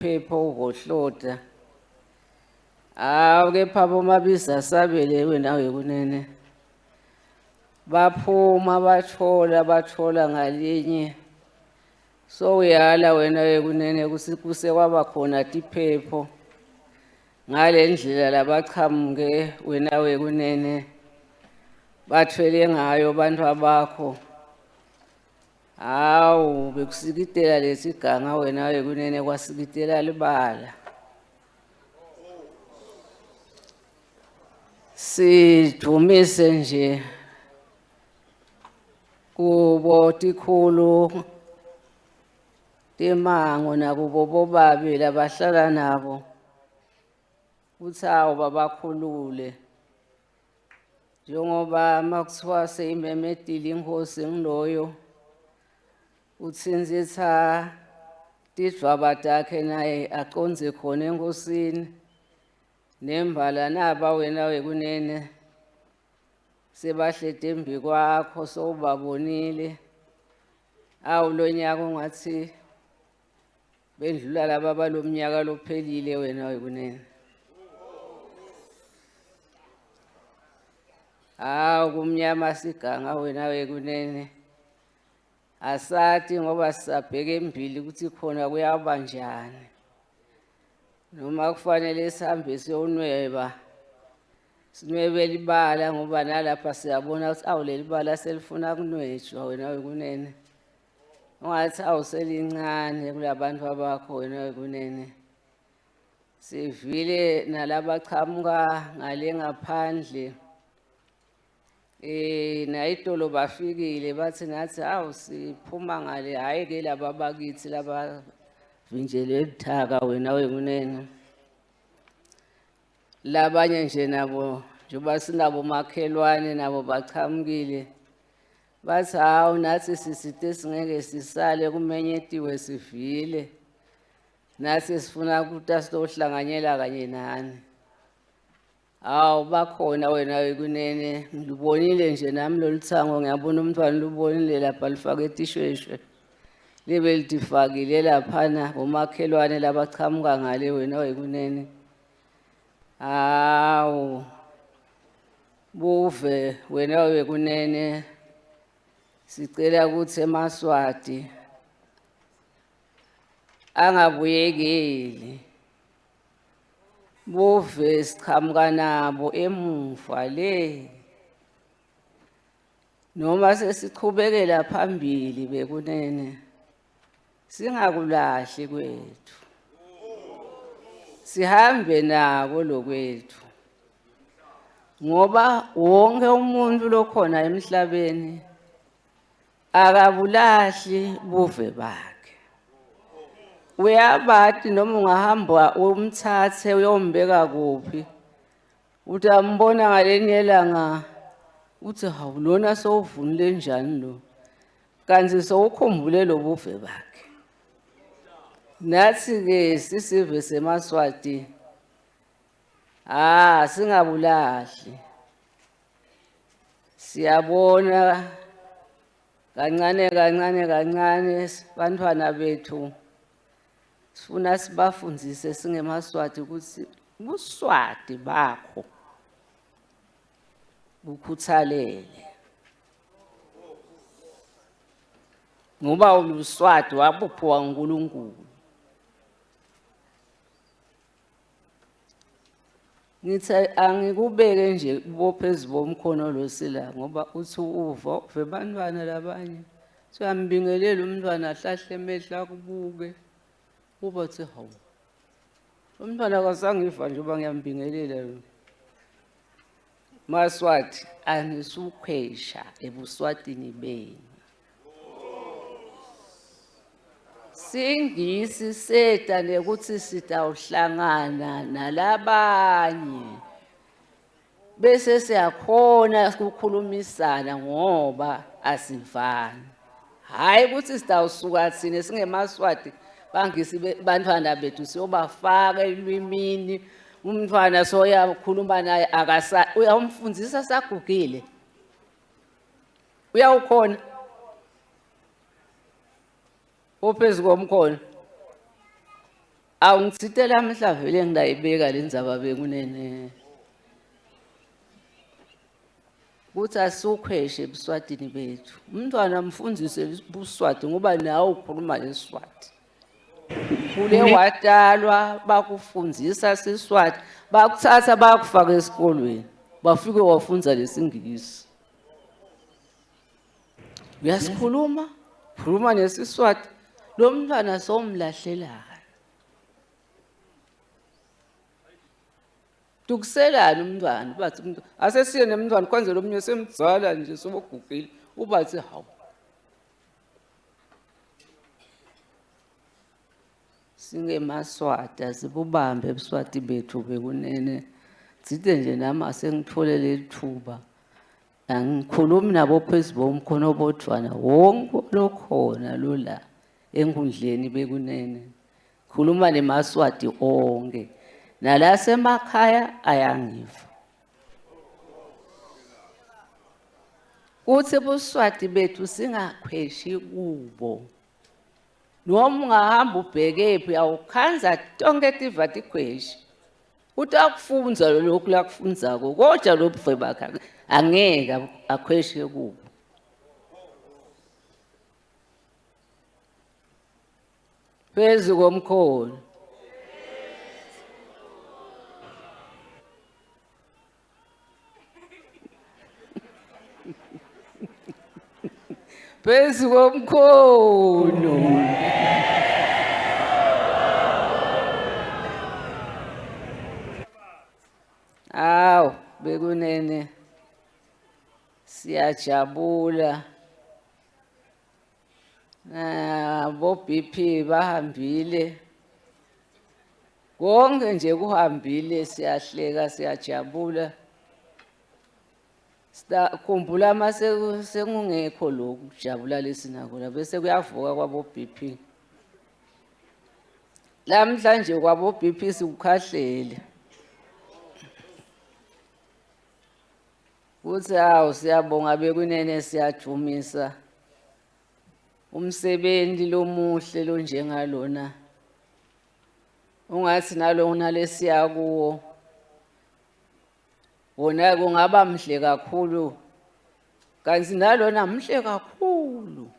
Phepha uvohlota. Hawu kepha bomabiza sabele wena wekunene. Baphuma bathola bathola ngalinye. So uyala wena wekunene kuse kwaba khona tiphepho. Ngale ndlela labachamuke wena wekunene bathwele ngayo bantu abakho. Hawu bekusikitela lesiganga wena wekunene kwasikitela libala. Sidumise nje kubo tikhulu timango nakubo bobabe labahlala nabo kutsi awu babakhulule. Njengoba makuthiwa seyimemetile inkosi ngiloyo utsintsitsa tidvwaba takhe naye acondze khona enkosini nembala naba wena wekunene sebahleti embi kwakho sowubabonile. Awu lo nyaka ungathi bendlula laba balomnyaka lophelile wena wekunene. Hawu kumnyama siganga wena wekunene. Asati ngoba sisabheke embili ukuthi khona kuyaba njani. Noma kufanele sihambe siyonweba. Sinwebe libala ngoba nalapha siyabona ukuthi awu leli bala selifuna kunwetshwa wena wekunene. Ungathi awu selincane kulabantu abakho wena wekunene. Sivile nalabachamuka ngale ngaphandle. Nayitolo bafikile bathi nathi awu siphuma ngale hhayi ke laba bakithi laba vinjelwe buthaka wena wekunene. Labanye nje nabo njengoba sinabo makhelwane nabo bachamukile bathi hawu nathi sisite singeke sisale kumenyetiwe sivile nathi sifuna ukuthi sizohlanganyela kanye nani. Hawu bakhona wena wekunene ngilubonile nje nami lolu thango ngiyabona umntwana lubonile lapha lifake etishweshwe libe litifakile laphana bomakhelwane labachamuka ngale wena wekunene. Hawu buve wena wekunene sicela ukuthi emaSwati angabuyekeli buve sichamuka nabo emuva le noma sesichubekela phambili bekunene singakulahli kwethu sihambe nako lokwethu ngoba wonke umuntu lokhona emhlabeni akabulahli buve bakhe. Uyabati noma ungahamba umthathe uyombeka kuphi utambona ngalenye ilanga uthi hawu lona sowuvunule njani lo kanti sowukhumbule lobuve bakhe. Nathi-ke sisive semaSwati ah singabulahli. Siyabona kancane kancane kancane bantwana bethu sifuna sibafundzise singemaSwati ukuthi buswati bakho bukhuthalele ngoba uluswati wabuphiwa nguNkulunkulu. Ngithi angikubeke nje bophezu bomkhono lo sila ngoba uthi uva uve bantwana labanye. Siyambingelela umntwana ahlahle emehlo akubuke. Uba uthi hawu. Umntwana akasangiva nje uba ngiyambingelela lo. Maswati anisukhwesha ebuswatini benu. Singisi seta nekuthi sitawuhlangana nalabanye bese siyakhona ukukhulumisana ngoba asivani. Hhayi ukuthi sitawusuka thina singemaswati bangisi bantwana bethu siyobafaka elwimini umntwana soyakhuluma naye akasa uyamfundisa sagugile uyawukhona uphezu komkhono. Awungitsite lamhla vele ngingayibeka le ndzaba bekunene. Kutsi asiwukhweshe ebuswatini bethu. Umntfwana mfundzise buswati ngoba nawe ukhuluma leSiswati. Ukhule watalwa bakufundzisa Siswati, bakutsatsa bakufaka esikolweni, bafike wafundza lesiNgisi. Uyasikhuluma, khuluma neSiswati, lo mntfwana sowumlahlelani. Tukuselani umntwana ubathi umuntu asesiye nemntwana kwanze lo munye semdzala nje sobogugile ubathi hawu. SingemaSwati asibubambe ebuswati bethu bekunene. Tsite nje nami asengitfole lelitfuba. Angikhulumi nabo phezu bomkhono bodvwana wonke lokhona lola enkundleni bekunene. Khuluma nemaSwati onke. Nalasemakhaya ayangiva. Kutsi buswati bethu singakhweshi kubo. Noma ungahamba ubhekephi uyawukhandza tonke tiva tikhweshi. Utakufundza lokhu lakufundzako kodwa lobuve bakhe angeke akhweshe kubo. Phezu komkhono. Phezu komkhono. Awu bekunene siyajabula. Bo BP bahambile. Konke nje kuhambile siyahleka siyajabula. Khumbula uma sekungekho lokhu kujabula lesinako la bese kuyavuka kwabo BP. Lamhlanje kwabo BP sikukhahlele. Kuthi hawu siyabonga bekunene siyajumisa. Umsebenzi lomuhle lonjengalona. Ungathi nalona lesiya kuwo. Wona kungaba mhle kakhulu. Kanti nalona mhle kakhulu.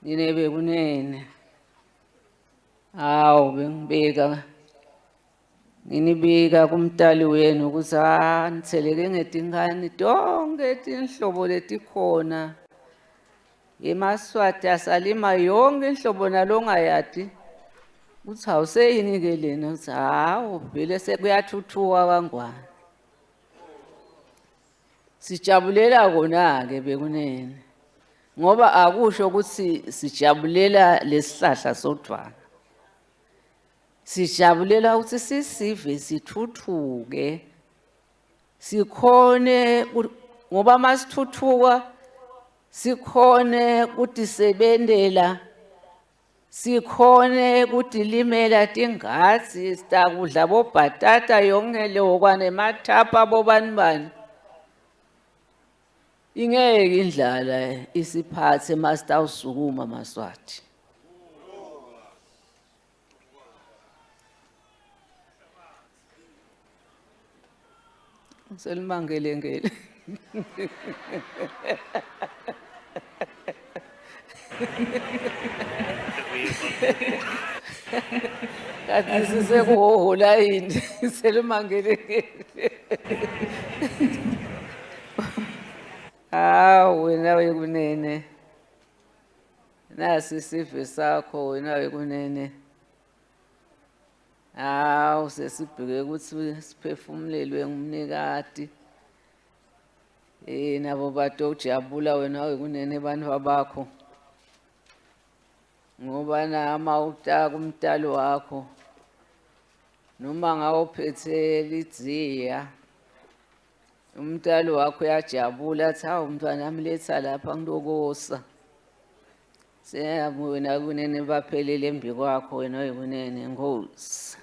Nine bekunene. Hawu bengibeka nginibika kumtali wenu ukuthi ah nitheleke ngetinkani tonke tinhlobo letikhona. EmaSwati asalima yonke inhlobo nalongayati. Uthi awuseyini ke lena uthi hawu vele sekuyathuthuka kangwane. Sijabulela kona ke bekunene. Ngoba akusho ukuthi sijabulela lesihlahla sodvwana. Sijabulela ukuthi sisive sithuthuke. Sikhone ngoba masithuthuka sikhone kutisebentela sikhone kutilimela tingadzi sitakudla bobhatata yonke leyo kwanemathapha bobani bani. Ingeke indlala isiphathe masitawusukuma maSwati. Selimangelengele. Kanti sisekuhohola yini selimangelengele. Hawu wena wekunene. Nasi isive sakho wena wekunene. Hawu sesibheke ukuthi siphefumulelwe ngumnikati. Nabo batojabula wena wekunene bantfu bakho. Ngoba nama utaka umtali wakho noma ngawuphethe lidziya umtali wakho uyajabula athi hawu mntwana wami letha lapha ngilokosa. Siyabona kunene baphelele embi kwakho wena wekunene Nkosi.